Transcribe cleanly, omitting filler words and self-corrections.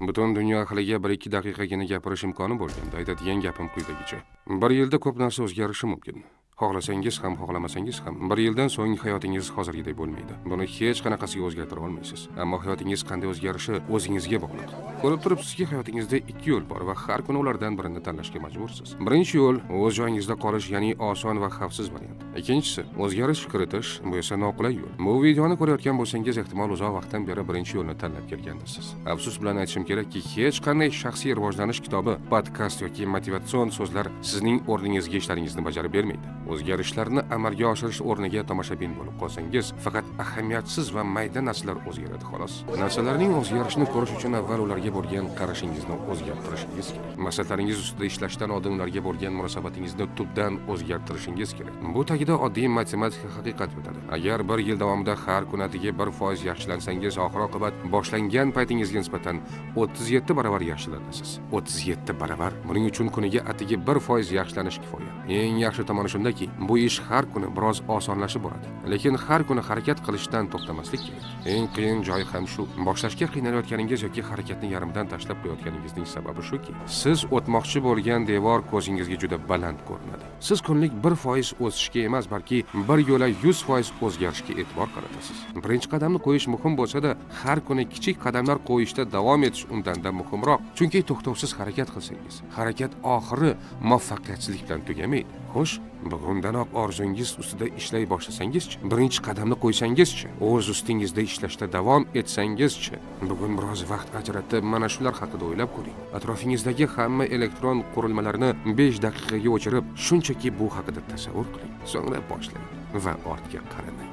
Butun dunyo ahliga 1-2 daqiqagina gapirish imkoni bo'lganda aytadigan gapim quyidagicha. Bir yilda ko'p narsa o'zgarishi mumkin. Xohlasangiz ham, xohlamasangiz ham, bir yildan so'ng hayotingiz hozirgidek bo'lmaydi. Buni hech qanaqasiga o'zgartira olmaysiz. Ammo hayotingiz qanday o'zgarishi o'zingizga bog'liq. Ko'rib turibsizki, hayotingizda ikki yo'l bor va har kuni ulardan birini tanlashga majbursiz. Birinchi yo'l o'z joyingizda qolish, ya'ni oson va xavfsiz variant. Ikkinchisi o'zgarish kiritish, bu esa noqulay yo'l. Bu videoni ko'rayotgan bo'lsangiz, ehtimol uzoq vaqtdan beri birinchi yo'lni tanlab kelgandirsiz. Afsus bilan aytishim kerakki, hech qanday shaxsiy rivojlanish kitobi, podkast yoki motivatsion so'zlar sizning o'rningizga ishlaringizni bajarib bermaydi. O'zgarishlarni amalga oshirish o'rniga tomoshabin bo'lib qolsangiz, faqat ahamiyatsiz va mayda narsalar o'zgaradi, xolos. Narsalarning o'zgarishini ko'rish uchun avval ularga bo'lgan qarashingizni o'zgartirishingiz kerak. Maqsadlaringiz ustida ishlashdan oldin ularga bo'lgan munosabatingizni tubdan o'zgartirishingiz kerak. Bu tagida oddiy matematika haqiqat yotadi. Agar bir yil davomida har kuni atigi 1% yaxshilansangiz, oxir oqibat boshlangan paytingizga nisbatan 37 barobar yaxshilanasiz. 37 barobar. Buning uchun kuniga atigi 1% yaxshilanish kifoya. Eng yaxshi tomoni shundaki, bu ish har kuni biroz osonlashib boradi. Lekin har kuni harakat qilishdan to'xtamaslik kerak. Eng qiyin joyi ham shu. Boshlashga qiynalayotganingiz yoki harakatni yarimdan tashlab qo'yayotganingizning sababi shuki, siz o'tmoqchi bo'lgan devor ko'zingizga juda baland ko'rinadi. Siz kunlik 1% o'sishga emas, balki bir yo'la 100% o'zgarishga e'tibor qaratasiz. Birinchi qadamni qo'yish muhim bo'lsa-da, har kuni kichik qadamlar qo'yishda davom etish undanda muhimroq. Chunki to'xtovsiz harakat qilsangiz, harakat oxiri muvaffaqiyatsizlik bilan tugamaydi. Xo'sh, bugundanoq orzungiz ustida ishlay boshlasangiz-chi, birinchi qadamni qo'ysangizchi, o'z ustingizda ishlashda davom etsangizchi, bugun biroz vaqt ajratib, mana shular haqida o'ylab ko'ring. Atrofingizdagi hamma elektron qurilmalarni 5 daqiqaga o'chirib, shunchaki bu haqida tasavvur qiling. So'ngra boshlang va ortga qaramang.